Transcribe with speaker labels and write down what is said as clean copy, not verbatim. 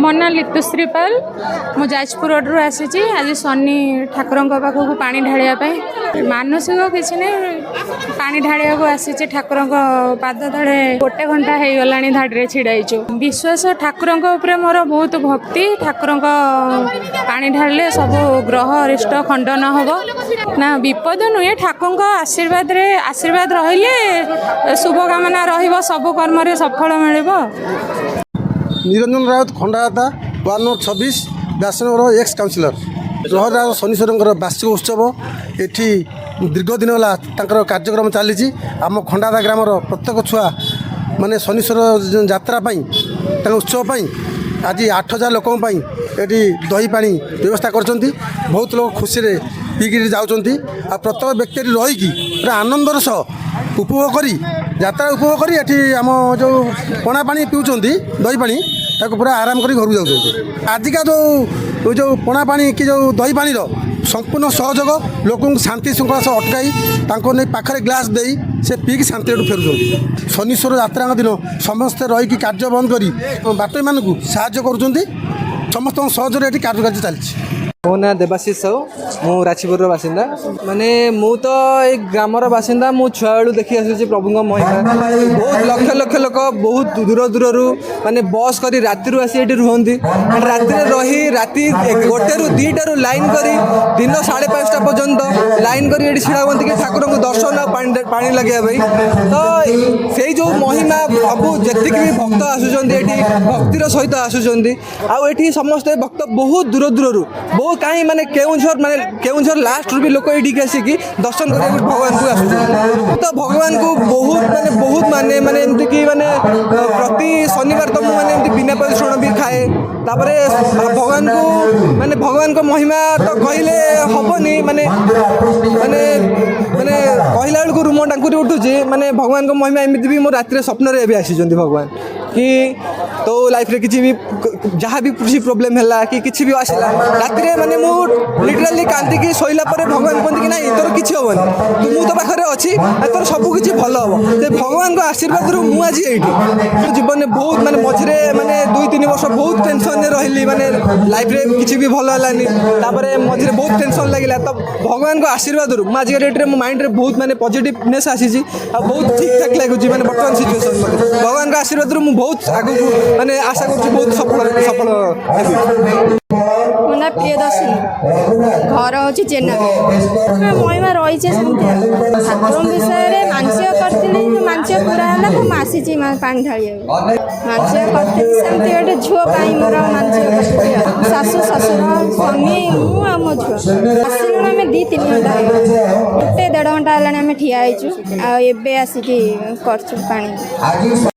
Speaker 1: ମୋ ନାଁ ଲିତୁଶ୍ରୀ ପାଲ। ମୁଁ ଯାଜପୁର ରୋଡ଼ରୁ ଆସିଛି ଆଜି ଶନି ଠାକୁରଙ୍କ ପାଖକୁ ପାଣି ଢାଳିବା ପାଇଁ। ମାନସିକ କିଛି ନାହିଁ, ପାଣି ଢାଳିବାକୁ ଆସିଛି ଠାକୁରଙ୍କ ପାଦ ତଳେ। ଗୋଟେ ଘଣ୍ଟା ହେଇଗଲାଣି ଧାଡ଼ିରେ ଛିଡ଼ା ହେଇଛୁ। ବିଶ୍ୱାସ ଠାକୁରଙ୍କ ଉପରେ ମୋର ବହୁତ ଭକ୍ତି। ଠାକୁରଙ୍କ ପାଣି ଢାଳିଲେ ସବୁ ଗ୍ରହ ଅରିଷ୍ଟ ଖଣ୍ଡନ ହେବ। ନା, ବିପଦ ନୁହେଁ। ଠାକୁରଙ୍କ ଆଶୀର୍ବାଦରେ, ଆଶୀର୍ବାଦ ରହିଲେ, ଶୁଭକାମନା ରହିବ, ସବୁ କର୍ମରେ ସଫଳ ମିଳିବ।
Speaker 2: Niranjan Raut, Khandahata, ward number 26, Byasanagar ex councillor. ଗ୍ରହରାଜ ଶନୀଶ୍ୱରଙ୍କର ବାର୍ଷିକ ଉତ୍ସବ ଏଠି ଦୀର୍ଘ ଦିନ ହେଲା ତାଙ୍କର କାର୍ଯ୍ୟକ୍ରମ ଚାଲିଛି। ଆମ ଖଣ୍ଡାହାତା ଗ୍ରାମର ପ୍ରତ୍ୟେକ ଛୁଆ ମାନେ ଶନୀଶ୍ୱର ଯାତ୍ରା ପାଇଁ, ତାଙ୍କ ଉତ୍ସବ ପାଇଁ ଆଜି 8000 ଲୋକଙ୍କ ପାଇଁ ଏଠି ଦହି ପାଣି ବ୍ୟବସ୍ଥା କରିଛନ୍ତି। ବହୁତ ଲୋକ ଖୁସିରେ ପିଇକିରି ଯାଉଛନ୍ତି। ଆଉ ପ୍ରତ୍ୟେକ ବ୍ୟକ୍ତି ଏଠି ରହିକି ପୁରା ଆନନ୍ଦର ସହ ଉପଭୋଗ କରି, ଯାତ୍ରା ଉପଭୋଗ କରି, ଏଠି ଆମ ଯେଉଁ ପଣା ପାଣି ପିଉଛନ୍ତି, ଦହି ପାଣି, ତାକୁ ପୁରା ଆରାମ କରି ଘରକୁ ଯାଉଛନ୍ତି। ଆଜିକା ଯେଉଁ ଯେଉଁ ପଣା ପାଣି କି ଯେଉଁ ଦହି ପାଣିର ସମ୍ପୂର୍ଣ୍ଣ ସହଯୋଗ, ଲୋକଙ୍କୁ ଶାନ୍ତି ଶୃଙ୍ଖଳା ସହ ଅଟକାଇ, ତାଙ୍କୁ ନେଇ ପାଖରେ ଗ୍ଲାସ୍ ଦେଇ ସେ ପିଇକି ଶାନ୍ତିରେ ଏଠୁ ଫେରୁଛନ୍ତି। ଶନୀଶ୍ୱର ଯାତ୍ରାଙ୍କ ଦିନ ସମସ୍ତେ ରହିକି କାର୍ଯ୍ୟ ବନ୍ଦ କରି ବାଟୋଇମାନଙ୍କୁ ସାହାଯ୍ୟ କରୁଛନ୍ତି। ସମସ୍ତଙ୍କ ସହଯୋଗରେ ଏଠି କାର୍ଯ୍ୟକାର୍ଯ୍ୟ ଚାଲିଛି।
Speaker 3: ମୋ ନାଁ ଦେବାଶିଷ ସାହୁ। ମୁଁ ରାଛିପୁରର ବାସିନ୍ଦା। ମାନେ ମୁଁ ତ ଏଇ ଗ୍ରାମର ବାସିନ୍ଦା। ମୁଁ ଛୁଆବେଳୁ ଦେଖି ଆସୁଛି ପ୍ରଭୁଙ୍କ ମହିମା। ବହୁତ ଲକ୍ଷ ଲକ୍ଷ ଲୋକ ବହୁତ ଦୂର ଦୂରରୁ ମାନେ ବସ୍ କରି ରାତିରୁ ଆସି ଏଠି ରୁହନ୍ତି। ରାତିରେ ରହି ରାତି 1ରୁ 2ଟାରୁ ଲାଇନ୍ କରି ଦିନ 5:30 ପର୍ଯ୍ୟନ୍ତ ଲାଇନ୍ କରି ଏଠି ଛିଡ଼ା ହୁଅନ୍ତି କି ଠାକୁରଙ୍କୁ ଦର୍ଶନ ଆଉ ପାଣି ପାଣି ଲଗେଇବା ପାଇଁ। ତ ସେଇ ଯେଉଁ ମହିମା, ସବୁ ଯେତିକି ବି ଭକ୍ତ ଆସୁଛନ୍ତି ଏଠି ଭକ୍ତିର ସହିତ ଆସୁଛନ୍ତି। ଆଉ ଏଠି ସମସ୍ତେ ଭକ୍ତ ବହୁତ ଦୂର ଦୂରରୁ, ବହୁତ କାହିଁ ମାନେ କେଉଁଝର, ମାନେ କେଉଁଝର ଲାଷ୍ଟରୁ ବି ଲୋକ ଏଇଠିକି ଆସିକି ଦର୍ଶନ କରିବାକୁ ଭଗବାନଙ୍କୁ ଆସୁଛନ୍ତି। ତ ଭଗବାନଙ୍କୁ ବହୁତ ମାନେ ବହୁତ ମାନେ ମାନେ ଏମିତିକି ମାନେ ପ୍ରତି ଶନିବାର ତ ମୁଁ ମାନେ ଏମିତି ବିନା ପିଆଜ ରସୁଣ ବି ଖାଏ। ତାପରେ ଭଗବାନଙ୍କୁ ମାନେ ଭଗବାନଙ୍କ ମହିମା ତ କହିଲେ ହବନି। ମାନେ ମାନେ ମାନେ କହିଲା ବେଳକୁ ରୁମ ଟାଙ୍କୁରି ଉଠୁଛି। ମାନେ ଭଗବାନଙ୍କ ମହିମା ଏମିତି ବି ମୋ ରାତିରେ ସ୍ୱପ୍ନରେ ଏବେ ଆସିଛନ୍ତି ଭଗବାନ କି ତୋ ଲାଇଫରେ କିଛି ବି ଯାହା ବି କିଛି ପ୍ରୋବ୍ଲେମ୍ ହେଲା କି କିଛି ବି ଆସିଲା, ରାତିରେ ମାନେ ମୁଁ ଲିଟରାଲି କାନ୍ଦିକି ଶୋଇଲା ପରେ ଭଗବାନ କୁହନ୍ତି କି ନାଇଁ, ତୋର କିଛି ହେବନି, ତୁ ମୁଁ ତୋ ପାଖରେ ଅଛି ଆଉ ତୋର ସବୁ କିଛି ଭଲ ହେବ। ସେ ଭଗବାନଙ୍କ ଆଶୀର୍ବାଦରୁ ମୁଁ ଆଜି ଏଇଠି। ମୋ ଜୀବନରେ ବହୁତ ମାନେ ମଝିରେ ମାନେ 2-3 ବର୍ଷ ବହୁତ ଟେନସନ୍ରେ ରହିଲି। ମାନେ ଲାଇଫରେ କିଛି ବି ଭଲ ହେଲାନି। ତାପରେ ମଝିରେ ବହୁତ ଟେନସନ୍ ଲାଗିଲା। ତ ଭଗବାନଙ୍କ ଆଶୀର୍ବାଦରୁ ମୁଁ ଆଜିକା ଡେଟ୍ରେ ମୋ ମାଇଣ୍ଡରେ ବହୁତ ମାନେ ପଜିଟିଭନେସ୍ ଆସିଛି ଆଉ ବହୁତ ଠିକ୍ ଠାକ୍ ଲାଗୁଛି। ମାନେ ବର୍ତ୍ତମାନ ସିଚୁଏସନ୍ ମୋତେ ଭଗବାନଙ୍କ ଆଶୀର୍ବାଦରୁ ମୁଁ ବହୁତ ଆଗକୁ ମାନେ ଆଶା କରୁଛି ବହୁତ ସଫଳ ସଫଳ ହେବି।
Speaker 4: ମୋ ନାଁ ପ୍ରିୟଦର୍ଶିନୀ, ଘର ହେଉଛି ଜେନାବି। ମହିମା ରହିছে ସେମିତି। ଆଉ ଠାକୁରଙ୍କ ବିଷୟରେ ମାନସିକ କରିଥିଲି, ଯୋଉ ମାନସିକ ପୁରା ହେଲା, ମୁଁ ଆସିଛି ପାଣି ଢାଳିବାକୁ। ମାନସିକ କରିଥିଲି ସେମିତି ଗୋଟେ ଝିଅ ପାଇଁ ମୋର ମାନସିକ କରିଥିଲି। ଆଉ ଶାଶୁ, ଶ୍ୱଶୁର, ସ୍ୱାମୀ, ମୁଁ ଆଉ ମୋ ଝିଅ ଆସିଲୁଣି। ଆମେ 2-3 ଘଣ୍ଟା ହେଇଗଲା, ଗୋଟେ ଦେଢ଼ ଘଣ୍ଟା ହେଲାଣି ଆମେ ଠିଆ ହେଇଛୁ ଆଉ ଏବେ ଆସିକି କରୁଛୁ ପାଣି।